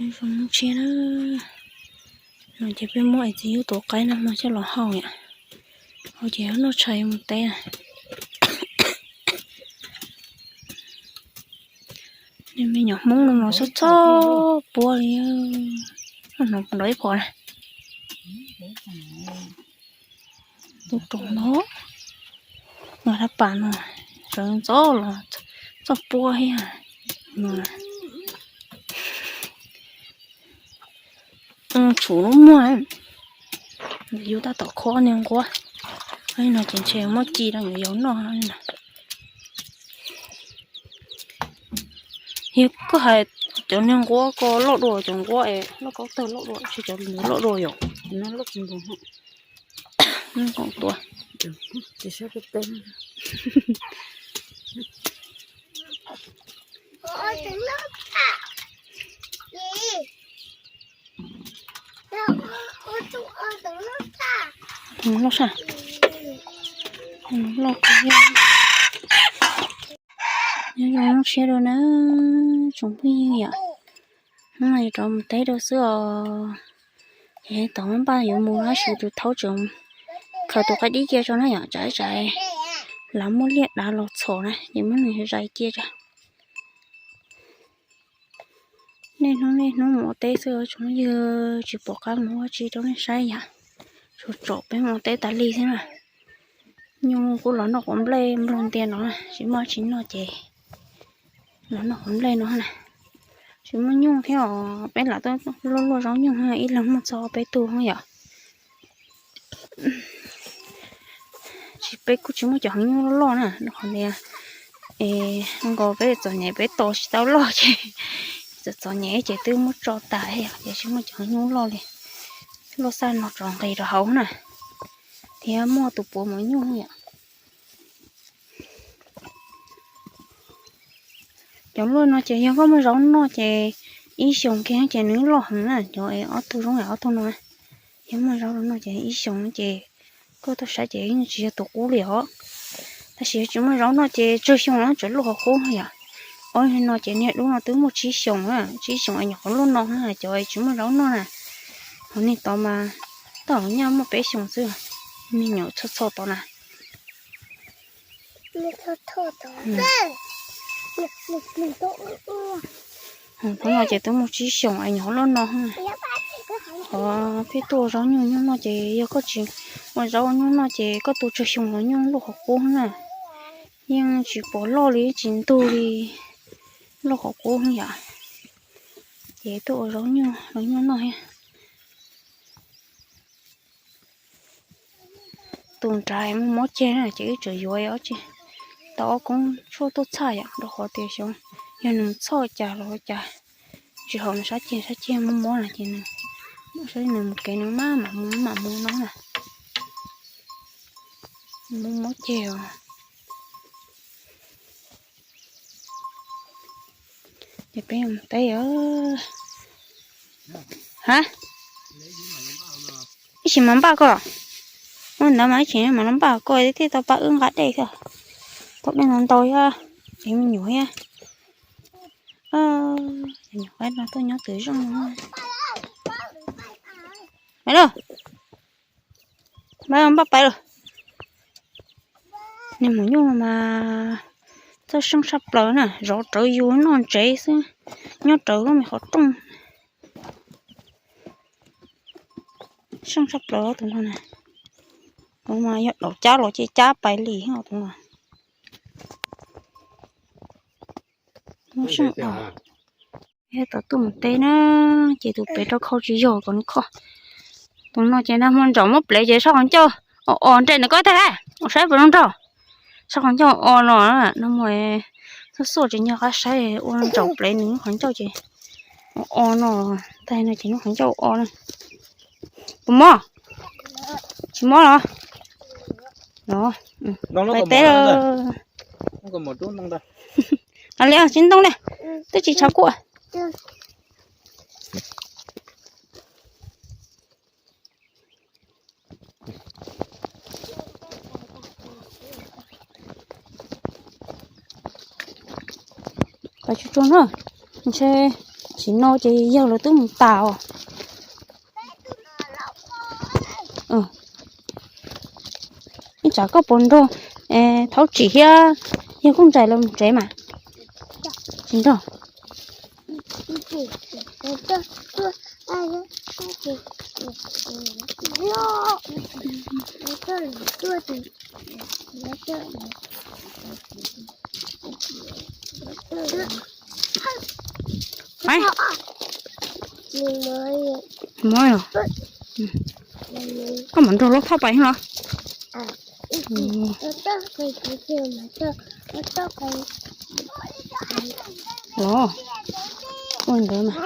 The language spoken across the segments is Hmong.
Zoo tshiab na. No ces peb muab es txiv yub tus qaib no no coj los hau yom. Hau ces noj tshais mus teb. Me nyuam Hmoob no mas txhob txhob puab li. Noj no nrov ib phom na. Tus roos no, nws rab pas no, sawv ntxov los txhob puab thiab. Tshum lub muag, yus tab tom khob niag nquab no ces ntshe muab ci rau yus yau noj. Yog koj hais cov niag nquab ko loj dua, cov nquab es loj kaub tawg loj dua, tsis cov loj dua yom. Tua. Loj sa, loj kawg. Nyob zoo siab dua na tsoom phooj ywg yom. Hnub no yuav rov mus teb dua xwb os. Es tom maj npaj yuav mus tab sis tus thaub tseem khaws tus qaib dib cia tso na yom, tsam tsam lav muaj liaj dav los txhom na ces muab nws zais cia tso. Niaj hnub niaj hnub mus ua teb xwb tsoom phooj ywg, tsis pom qab mus ua tsi rau nej saib yom. Tsuas tsom peb mus ua teb tas li xwb na. Nyuj kuj los noj quav nplej nplog ntia no, tsis muaj tsi noj ces los noj quav nplej no na. Tsis muaj nyuj thiab os, peb lam tuaj luaj luaj zaub nyuj, ib leeg muaj txog peb tug yom. Tsis, peb kuj tsis muaj cov heev nyuj loj loj na, rau qhov tias nkaus peb txom nyem peb tos tsis tau loj ces txom txom nyem ces twb muab tso tas yom, ces tsis muaj cov heev nyuj loj li. Luaj xaj no tso nqis rau hauv na, thiab muaj tus puav mov nyuj yom. Cov luaj no ces yog koj muaj zaub noj ces ib xyoos kiag ces nws loj heev na, cov ob tug zoo yam ob tug no. Yog muaj zaub noj ces ib xyoos ces koj tuaj saib ces yeej tsis yog tus qub li os. Tab sis tsis muaj zaub noj ces tsawg xyoo los tseem luaj qhov qub yom. Ob no ces niag dub no twb muaj tsib xyoos, tsib xyoos es nyuam qhuav luaj no, cov tsis muaj zaub noj na. Ho niag tod mas tau nyaj muaj peb xyoos xwb, me nyuam txho txho tod na. Hnub no ces twb muaj tsib xyoos es nyuam qhuav luaj no. Qhov pheej tuaj ua zaub nyuj nyuj noj ces yog koj tsis ua zaub nyuj noj ces koj tu tsawg xyoo los nyuj luaj qhov qub na. Yeej tsis pom loj li tsis ntug li, luaj qhov qub yom. Ces tuaj ua zaub nyuj los nyuj noj thiab. Tus nrad muaj mob ceg na ces wb tseem yuav ob tsi tau ob koob tshuaj tuaj txhaj yom, rau qhov tias xyov yog nws mus txhoj cas los cas, tsis haum nws sab ceg, sab ceg muaj mob na ces nws, saib nws mus kev nws maj mam mus maj mam mus no na. Muaj mob ceg os. Ces peb mus teb os. Ha, ib sim mas npaj koj. Ua ntawd mas ib sim mas los npaj koj thiaj tau pab wb nqa dej thiab. Tau dej ntau ntau thiab, ces me nyuam thiab. Nyuam qaib no tuaj nyob twm zeej. Pab los, pab npaj pais los. Niag maum nyuj no mas txawj seej tshaj plaws na, zov rawv yus noj ntsev xwb, nyob rawv lub me qhov rooj. Seej tshaj plaws tus no na. Tus mas yog daus cab los ces cab pais li tus no. Muaj seej os. Yog tau tuaj mus teb na, ces tus pem rau khau tsis yog kom nws kho. Tus no ces nag hmo ntsaum muab plev ces sab qhov ncauj o o nres ntawm ko tag, ua saib puas zoo nraug. Sab qhov ncauj o o no, nag hmo xuj xuaj tsis nco qab saib ua ntsaum plev nws qhov ncauj ces o o no, tag no ces nws qhov ncauj o o na. Puas mob? Tsis mob los? Los, pais teb lawm. Li tsis ntoo li, twb tsis tshav kua. Pais tsuag tsuag na, ntshe Tsis no ces yawg lawv twb mus tas os. Ib tsam koj puas nrog Thaub Tsim thiab yawg Kub Ntsaim los mus tsev mas? Tsis nrog. Koj mam nrog Laub Thoj pais los? Los, ua ntawd mas.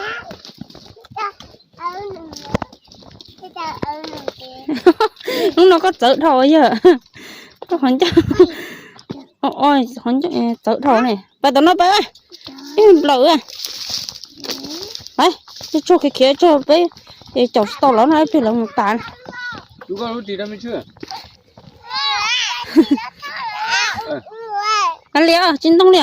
Hnub no koj txawv dhau yawg. Koj qhov ncauj, qhov ncauj txawv dhau ne. Pais tom no pais. Ib nplawm. Pais, tsuag khiav khiav tsuag peb, caum tsis tau lawv no ib pliag lawv mus tas. Kav liam, tsis ntoo li.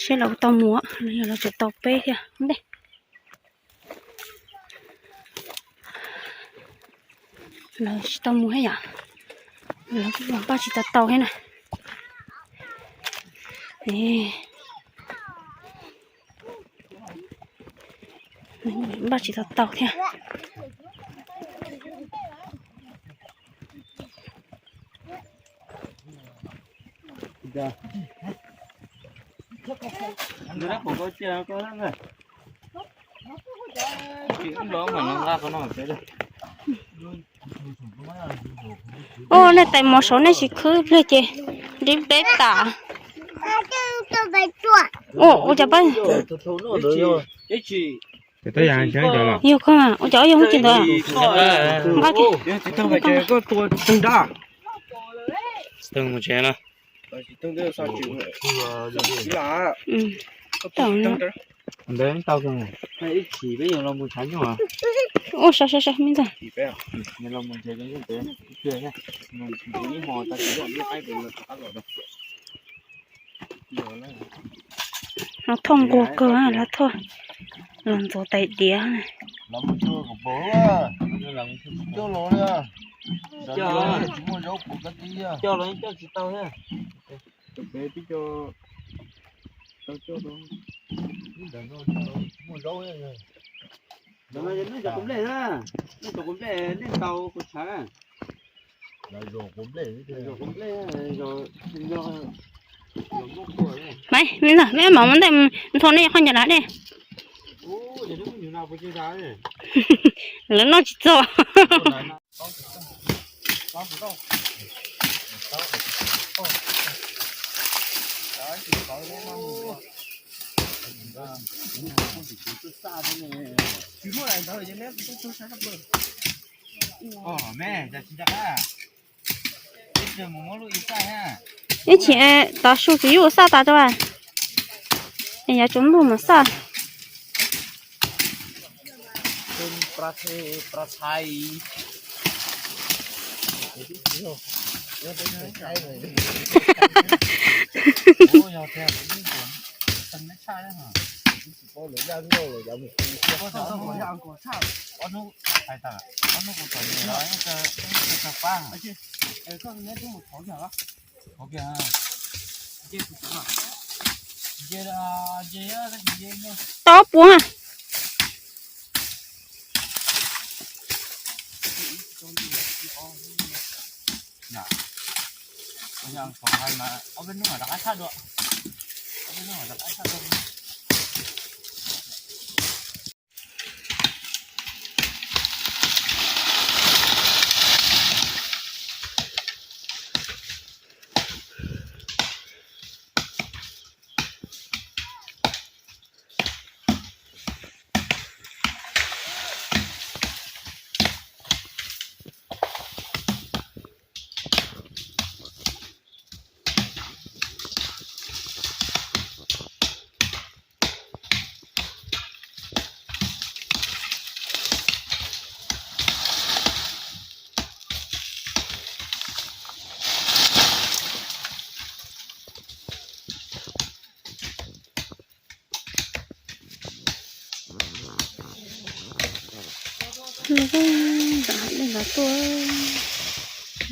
Seb lawv tau mus, lawv tsis tau peb thiab. Lawv tsis tau mus thiab yom. Lawv npaj tsis tau tau thiab na. Npaj tsis tau tau thiab. Ua nej tais mov saud nej tsis khwb pliag ces nrib peb tas. Ua cas, yog koj mas ua cas yog hub ci ntawd. Nqa ces. Ua sai sai sai me ntag. Los thoj nquag kawg, los thoj, los ntxuav tais diav. Nej cov kuv nplej na, nej cov kuv nplej nej ntaus kuv tshav na. Maiv, meb mov ua ntej, nthua nej qhov ncauj dav dej. Lawv noj tsis txog. Ib chim tav su tsis yuj xaj tas rau, yav tsaus ntuj mas xaj. Tau puas? Nram hav dej nrad tuaj,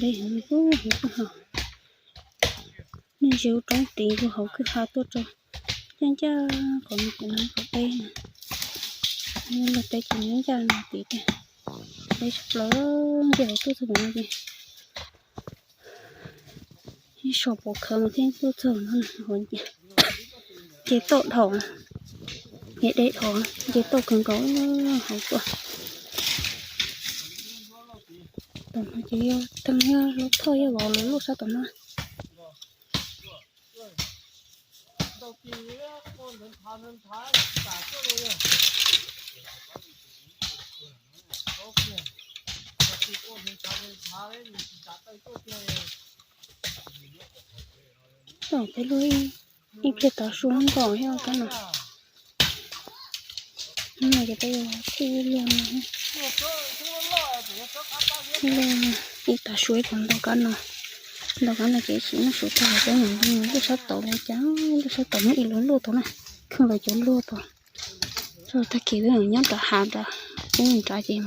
dej heev, heev kwj ha. Nej ntsia roob tid kuj hauv kwj ha tuaj rau ncaj ncaj qhov no, qhov no qhov deb na. Luag teb ces ncaj ncaj no tid tiag. Deb tshaj plaws, ncaj hauv tuaj txog no ces ib so pov khawv mas thiaj tuaj txog no. Ces toj dhau, ces deb dhau, ces toj kawg nkaus hauv tuaj. Tom no ces yog teeb, yog lub thoj yog vauv lawv luaj sab tom no. Tom peb luaj ib pliag tav su nkaus thiab kab no. Hnub no ces peb yuav thij ib luag no, ib tav su ib puas ntau kab no. Ntau kab no ces tsis muaj su tag, peb mus luaj sab tod li cas, luaj sab tod muaj ib lub luaj tod na, kheej lawv cov luaj tod. Tag kis peb mus nyob nram hav nrad, peb nrad ces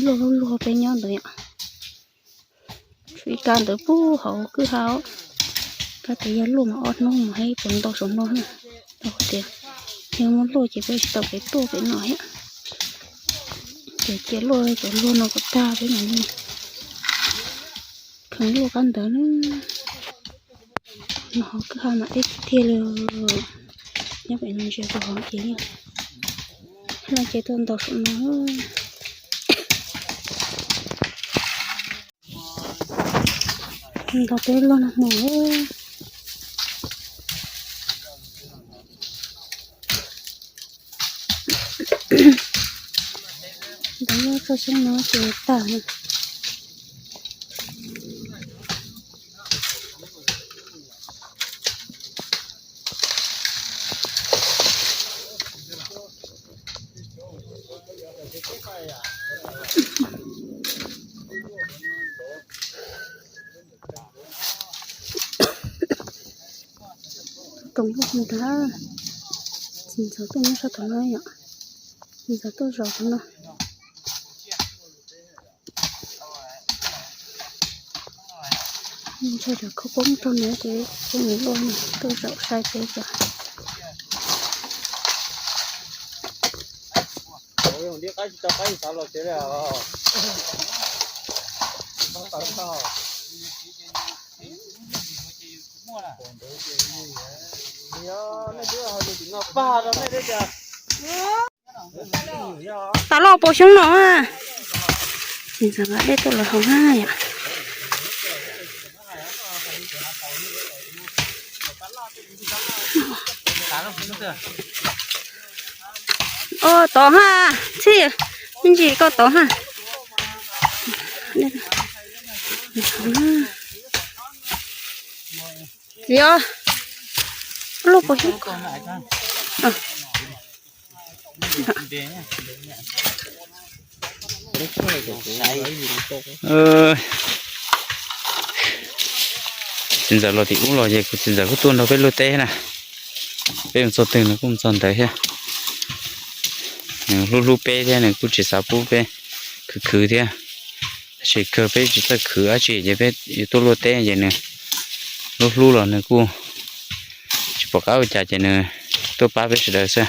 luaj luaj peb nyob ntawd yom. Tshuav ib kab ntawd puag hauv kwj ha, kab tias yog luaj mas ob hnub mus hais puas ntau saum no na. Tau tias yog muaj luaj ces peb tsis tau kev tuaj pem no thiab. Ces cia luaj cov luaj no kom tag peb mam li kheev luaj kab ntawd na. No hauv kwj ha mas deb tiag tiag li. Nyob pem no ntsia rau hauv ces yeej, yeej ces tuaj ntau saum no. Ntau peb luaj no mus. Ntawd nyob txog xyoob no ces tag na. Koom loj nrad, txiv ntxawm tuaj nyob sab tom no yom, txiv ntxawm tuaj zaum tom no. Ntshai tsam khaub poob rau na ces peb mus luaj tuaj zaum saib peb cas. Tas loj puas xyoob no a? Txiv ntxawm nqa dej tuaj lawv haus na yom. Os, tod ha, txhij, me ntsis koj tod ha. Txiv os, lub puas xyoob. Txiv ntxawm los tim ub los ces kuv txiv ntxawm kuj tuaj nrog peb luaj teb na. Peb mus txog twg nws kuj mus txog ntawd thiab. Nws hlub hlub peb thiab nws kuj tsis xav pub peb khwv khwv thiab. Tab sis kawg peb tsis txawj khwv dab tsi ces peb yuav tuaj luaj teb ces nws hlub hlub los nws kuj tsis pom qab ua cas ces nws tuaj pab peb sawv daws xwb.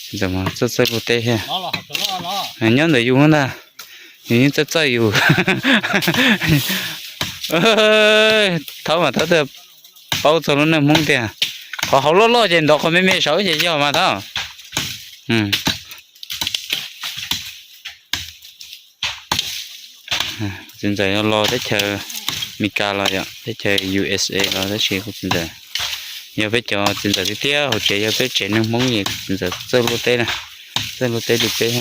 Txawj txawj luaj teb thiab. Nws nyob ntawm yus ntag, nws yeej txawj txawj yus. Thaub mas thaub twb paub txog lub neej Hmoob tiag. Qhov hauv loj loj ces ntov qhov me me saud ces yog mas thaub. Txiv ntxawm yog los teb chaws Amelikas los yom, teb chaws U S A los tab sis kuv txiv ntxawm yog peb cov txiv ntxawm tiag tiag hauv tsev, yog peb tsev neeg Hmoob es kuv txiv ntxawm txawj luaj teb na, txawj luaj teb li peb.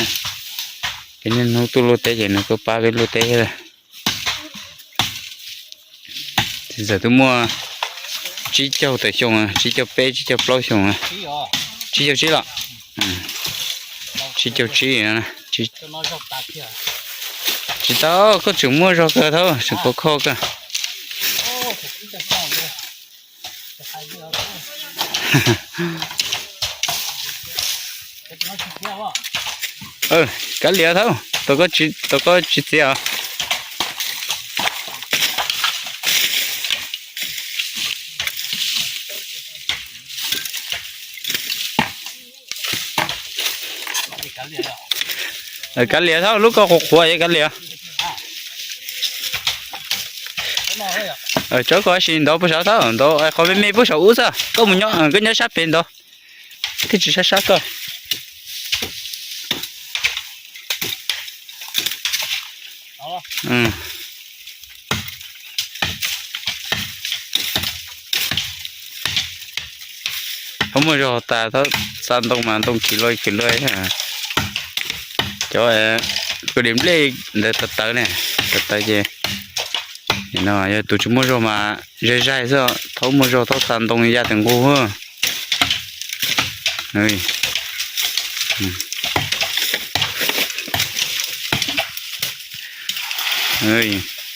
Peb niaj hnub tuaj luaj teb ces nws tuaj pab peb luaj teb thiab. Txiv ntxawm twb muaj tsib caug tawm xyoo, tsib caug peb, tsib caug plaub xyoo, tsib caug tsib los, tsib caug tsib. Tsis tau, koj tseem muaj zog kawg thaub, tseem khov kho kawg. Kav liam thaub, tau koj tsis txiav os. Kav liam thaub, lub koj qhuav qhuav es kav liam. Tsob koj sim ntov puag saum thaub, ntov qhov me me puag saum ub xwb, koj mus nyob, koj nyob sab pem ntov, thiaj tsis sab sab koj. Thaub muaj zog tas, thaub xa ntoo mas ntoo khwv luaj khwv luaj. Cov kua diav nplej ntawd tawv tawv ne, tawv tawv ces no yog tus tsis muaj zog mas zaig zaig xwb, thaub muaj zog thaub xa ntoo ya tes nqug.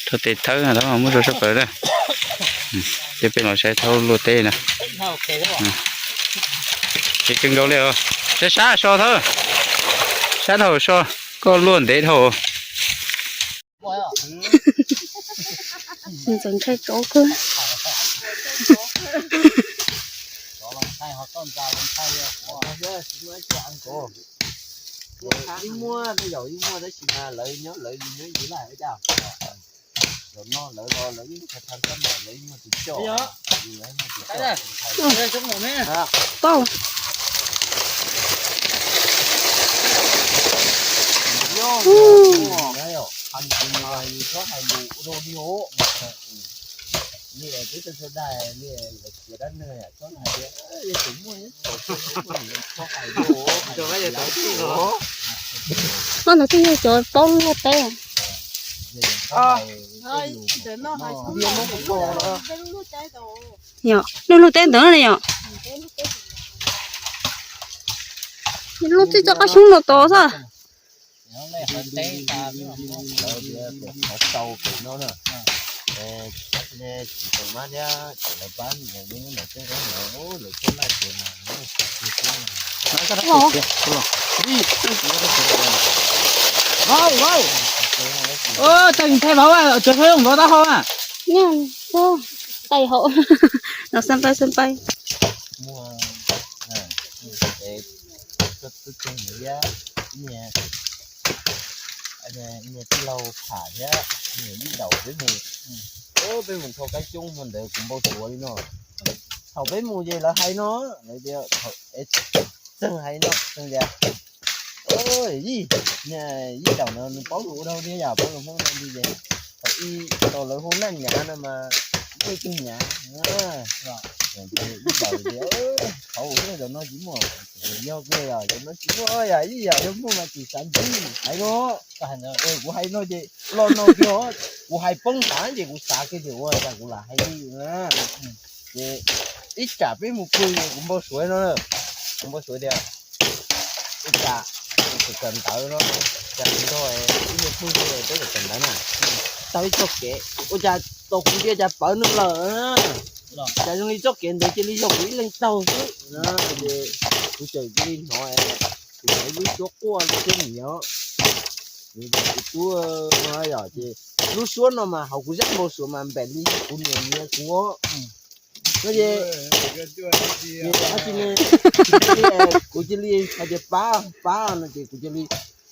Rau tes thawb thaub muaj zog sab plaws na. Ces peb los saib thaub luaj teb na. Ces kawg nkaus li os. Sab sab so thawb, sab dhau so, koj luaj ntev dhau. Ntxeev ntshai tsov kawg. Ib muaj tej zaum ib muaj tab sis mas lawv nyob lawv nyob yus laj ua cas. Zaum no lawv los lawv yeej tsis tau txog mas lawv muaj tus coj. Pauj. Koj ntawd twb yog cov paub luaj teb. Yog, luaj luaj teb ntawd ne yom. Luaj txij txoj qab xyoob no tod xwb. Tag thaij vauv, tsuas thaij vauv taub hau. Taij hau, no xab npab xab npab. Tij laug tham thiab, ib daus peb mus, peb mus thau kab coob no ntawd kuv npau suav li no. Thaum peb mus ces lawv hais no, lawv tias, txeeg hais no txeeg tias, ib daus no nws paub lus ua dhau thiab yom, paub lus Hmoob no li ces thaum ib tau lawv hu Naj Nyav no mas muaj ib tug Nyav, ib daus tias, thaum ub zaum no tsis muaj, yog kiag yom, zaum no tsis muaj yom, ib yam yog muaj mas tsis xav ntsib hais no. Kuv hais no ces los no kiag, kuv hais poob tas ces kuv xav kiag tias ua cas kuv lam hais li na. Ces ib tsam peb mus pw ces kuv npau suav no, kuv npau suav tias ua cas kawm ntawv no, cas kuv nrog ib niag phooj ywg peb kawm ntawv na, tau ib txoj kev ua cas tau kuv tias cas pawv nws lawm, cas zoo li txoj kev ntawd cia li yog kuv ib leeg taug xwb. Ces kuv txawm cia li hnov, kuv hnov ib lub suab quaj thiab nws nyob, kuv tub yom, ces lub suab no mas hauv kuv zaj npau suav mas npem li kuv niam nyiam kuv. No ces, ces kuv cia li hais tias pab pab no ces kuv cia li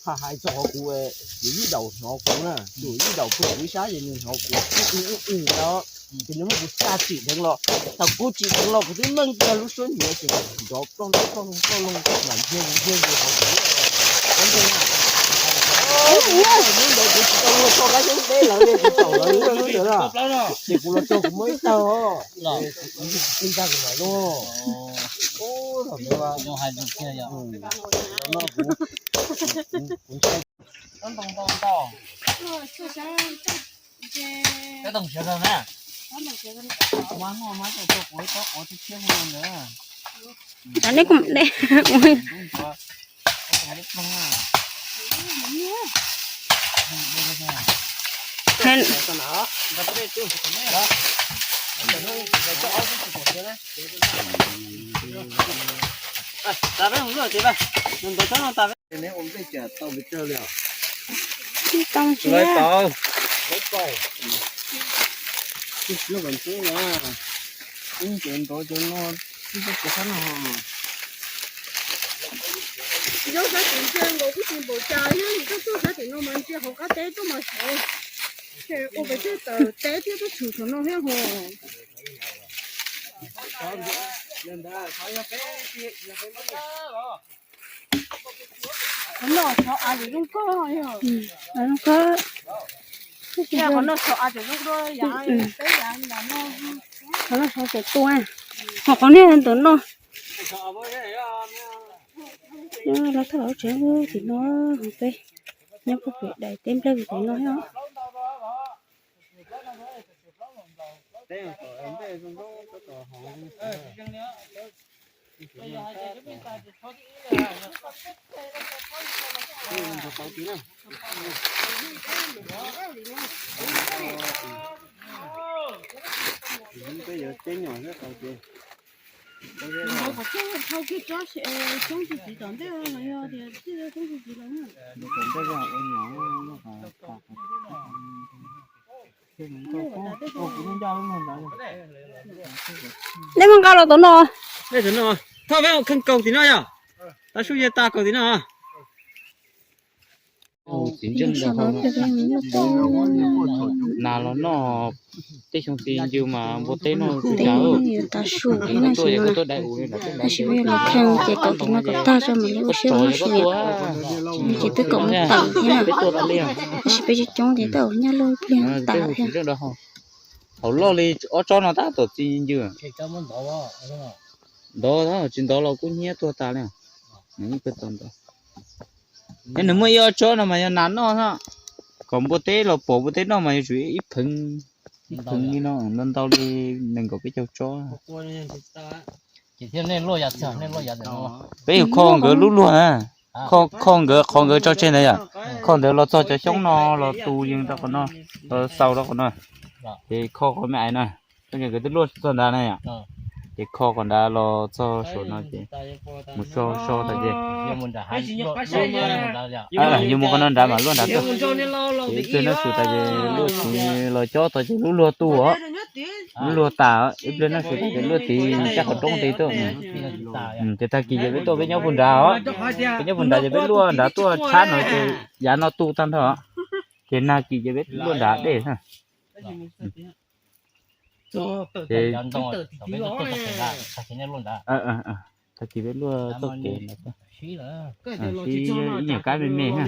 hais hais txog qhov kuv, ces ib daus hnov kuv na, ib daus pw kuv ib sab ces nws hnov kuv ub ub ub ub no, ces nws muab kuv tsa tsim dheev los, thaum kuv tsim dheev los kuv twb meej kiag lub suab nyiav ces nrov ploj ploj ploj ploj los nthiab nthiab hauv kuv. Ntawd kuv tsis tau luag tso kab xyoob teb lawv li, kuv tsaum lawv lub ntawd na, ces kuv los tso kuv muaj ib tag os, ib tag kuv mam luag. Ub, thaum ntawd no kuv, kuv ntshai. Ntoo ntoo ntoo. Koj toom siav kawg na. Neb kum ne. Tas peb mus lub tim peb, mus ntov tsob no tas peb. Tau tsis? Lub ntov cov no, ib tsob cov sab no. Yog sab tim ntsia nkaus kuj tsis npaum cas, yog yus tuaj tuaj sab tim no mas ntsia hauv qab teb tuaj mas xyov. Ces ua pes tsawg tawm teb thiab tuaj tshwm saum no thiab hos. Qhov no tshov av tseem zoo nkauj, zoo nkauj. Qhov no tshov av tseem zoo dua yav teb yav no. Qhov no tshov tseem tua, ho qhov niag ntawm no. Lawv thaj lawv tsev tim no, peb nyob puag pem daim teb nplej tim no thiab. Neb muaj nqa los tom no. Thoj peb ua kheej kaus tim no yog, tas su yog tas kaus tim no. Nas los noj, tej xyoo txiv ncw mas npua teb noj teb tas su thiab na. Tab sis peb los kheej ces kaus tim no kom tag tso mam li ua siab ua siab. Ces twb kom mus tawm thiab na. Tab sis peb coob coob ces twb nyaj loj ib pliag tag thiab. Thaum loj li ob tsob no tab tom txiv ncw. Ntov, tsis ntov los kub hnyiab tuag tas li. Nws yeej pheej tau ntov. Nws muaj ib ob tsob no mas yog nas noj xwb, kom npua teb los pom npua teb noj mas yuav tsum ib pheev, ib pheev li no ntau ntau li nees nkaum peb caug tsob. Peb yuav kho nkawd lub luag na, kho nkawd qhov nkawd tso tseg ntawd yom, kho ntawd los txog cov xyoob no los tu yees rau qhov no, los xaus rau qhov no, ces kho qhov me ais no, nkawd twb luaj txog ntawd na yom, ces kho qhov ntawd los txog saum no ces mus so so tas ces yuav mus qhov no nrad mas luaj nrad tuaj. Ces ib pliag noj su tas ces luaj txiv los cob tau ces lub luag tu os, lub luag tas, ib pliag noj su tas ces luaj txiv caj qhov roob tid tuaj. Ces tag kis ces peb tuaj peb nyob puag nrad os, peb nyob puag nrad ces peb luaj nrad tuaj tshab no ces yav no tu tag nrho, ces nag kis ces peb luaj nrad dej na. Tag kis peb luaj txoj kev ntawd, ib nyuag kab me me na.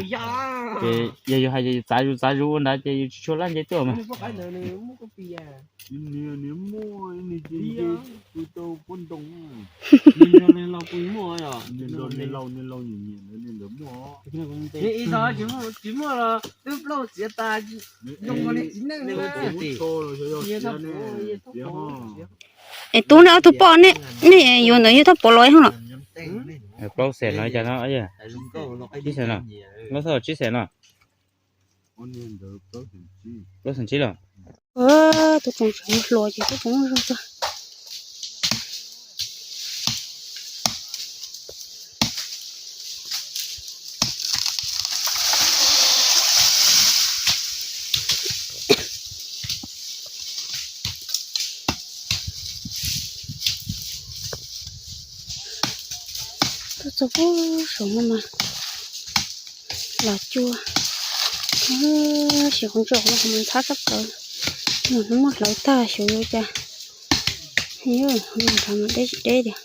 Ces yog yus hais ces yus txav zus txav zus ua nrad ces yus tsis tshua laj nce tuaj mas. Es tub, nej ob tug poj, nej yuav ntawd yog thaj pov los hoob los? Plaub xees no, tsib xees no, plaub xees tsib los? Tus tsoom tseem hluas ces tub tseem muaj zog tuaj. Tuaj txog pub saum no mas los cuag, sis qhov ntsa qhov no qhov mas ntxhab sab plaws, hnub muab hlawv tag xyov yuav cas. Nrad mas deb tsis deb tiag.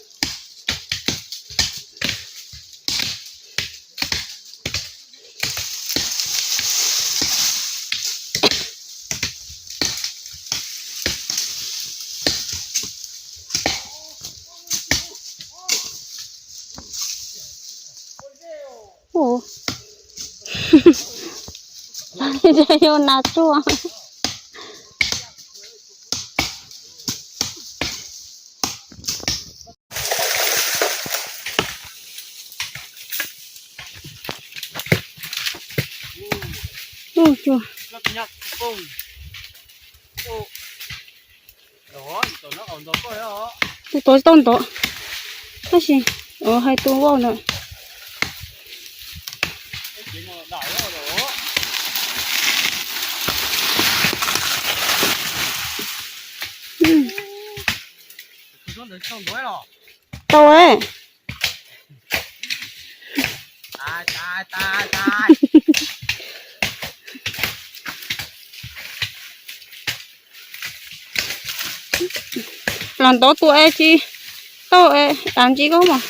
Ua, yog nas tsuag. Ua cua. Tau tau ntov, tab sis Ua hais tu vauj na. Tau. Los ntov tua es tsis tau es dav ntsis koj mas.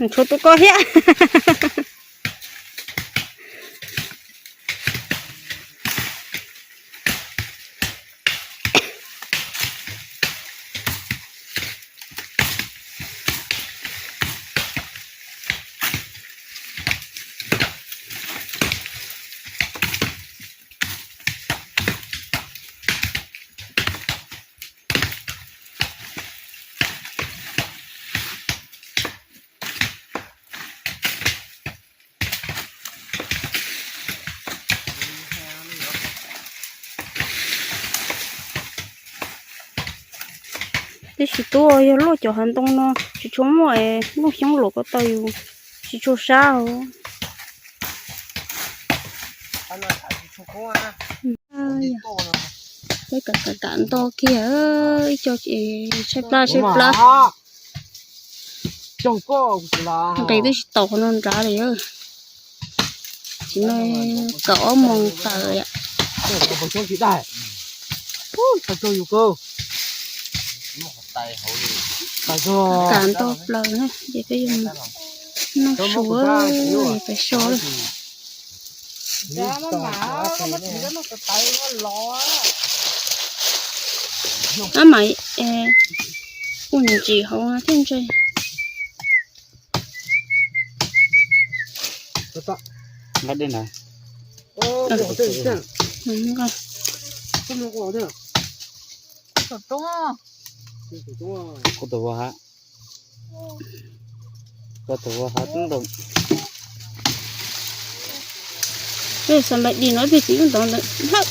Tshuav tus ko thiab. Tab sis tub, yog luaj cov hav ntoo no tsis tshua muaj es muaj xyoob luam ko tau yus tsis tshua sab os. Peb kam kam kam nto kiag, ib co tshaib plab tshaib plab. Nqis twb tsis tau qhov no nrad li. Tsis no kaum ob moos tawm. Kam nto plaws na, ces peb yuav mus noj su, es peb so lawm. Ab mas, ua ntsis hauv thiab ntse. Kuv tus vauv hav, kuv tus vauv hav tub ntoo. Xav npais dis no peb txiv lub ntawd ntawd hawm.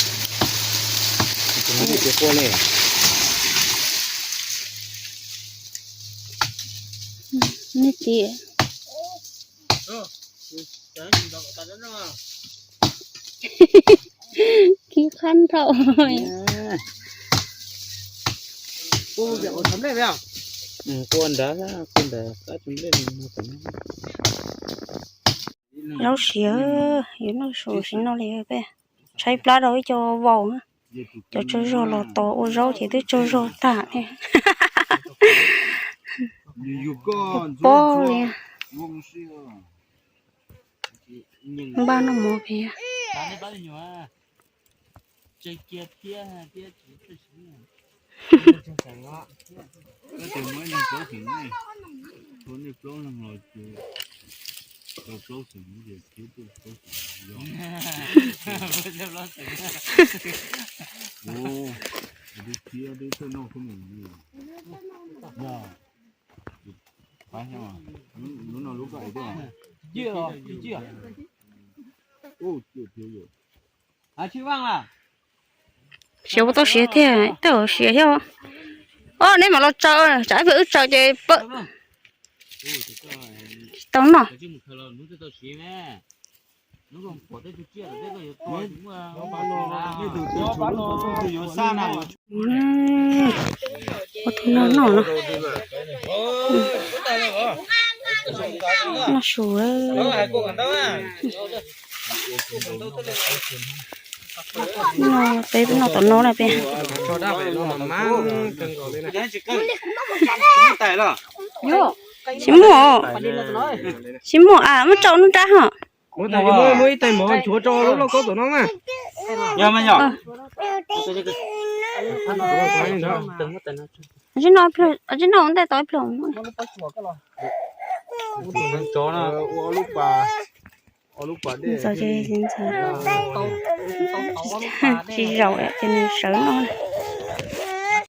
Nej txiv, kib qab nrhau. Zaub siav, yuav noj su sim no li peb tshaib plab rau ib co vauv na. Cov tsaug zog los tos ua zaub ces twb tsaug zog tag thiab. Pob li. Npaj noj mov pem. Siav puas tau siav thiab, tej zaum siav thiab. Os, neb mam los tsaws, tsam ib pliag wb tsaws ces pab tau noj. Ua tus no noj no. Noj su. No peb noj tom no na peb. Tsis muaj, tsis muaj a, muab rau nub rab ho. Muab ib tais mov nchuav rau lub lauj kaub tom no na. Tsis noj, tsis noj ntej tau ib pliag. Tsis zaum ces nws sawv noj na.